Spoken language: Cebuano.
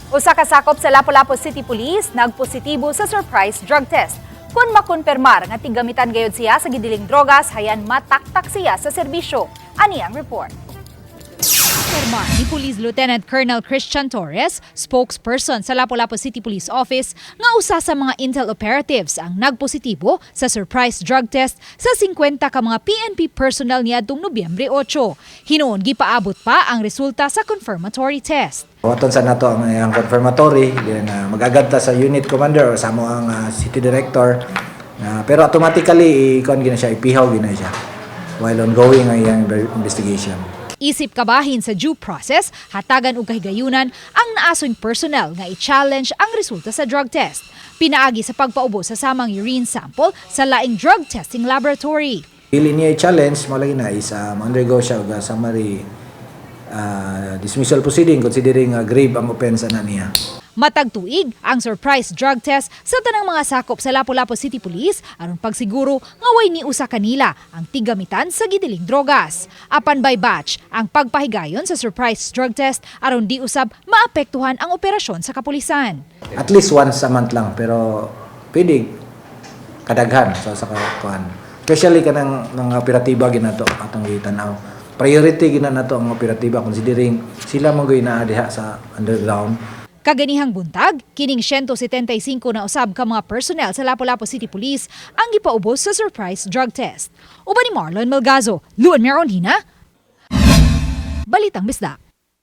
Usa ka sakop sa Lapu-Lapu City Police nagpositibo sa surprise drug test. Kung makumpirmar nga tiggamitan gayud siya sa gidiling drogas, hayan mataktak siya sa serbisyo. Ani ang report. Kumpirmar ni Police Lieutenant Colonel Christian Torres, spokesperson sa Lapu-Lapu City Police Office, nga usa sa mga intel operatives ang nagpositibo sa surprise drug test sa 50 ka mga PNP personnel niadtong Nobyembre 8. Hinuon gipaabot pa ang resulta sa confirmatory test. Waton sa nato ang confirmatory, then mag-agad ta sa unit commander or sa amo ang city director. Pero automatically i-kon gina siya, ipihaw gina siya while ongoing ang iyang investigation. Isip kabahin sa due process, hatagan og kahigayunan ang naasoy personnel nga i-challenge ang resulta sa drug test. Pinaagi sa pagpaubos sa samang urine sample sa laing drug testing laboratory. Dili niya i-challenge, mao lagi na is undergo siya og summary dismissal proceeding considering grave ang offense na niya. Matag tuig ang surprise drug test sa tanang mga sakop sa Lapu-Lapu City Police aron pagsiguro nga way ni usa kanila ang tiggamitan sa gidiling drogas. Apan by batch ang pagpahigayon sa surprise drug test aron di usab maapektuhan ang operasyon sa kapulisan. At least once a month lang, pero pwede kadaghan sa kuan. Especially kanang mga operatiba ginato atong gitanaw. Priority gina nato ang operatiba considering sila mo naa diha sa underground. Kaganihang buntag, kining 175 na usab ka mga personnel sa Lapu-Lapu City Police ang gipaubos sa surprise drug test. Uban ni Marlon Melgazo, Luan Merondina, Balitang Bisdak.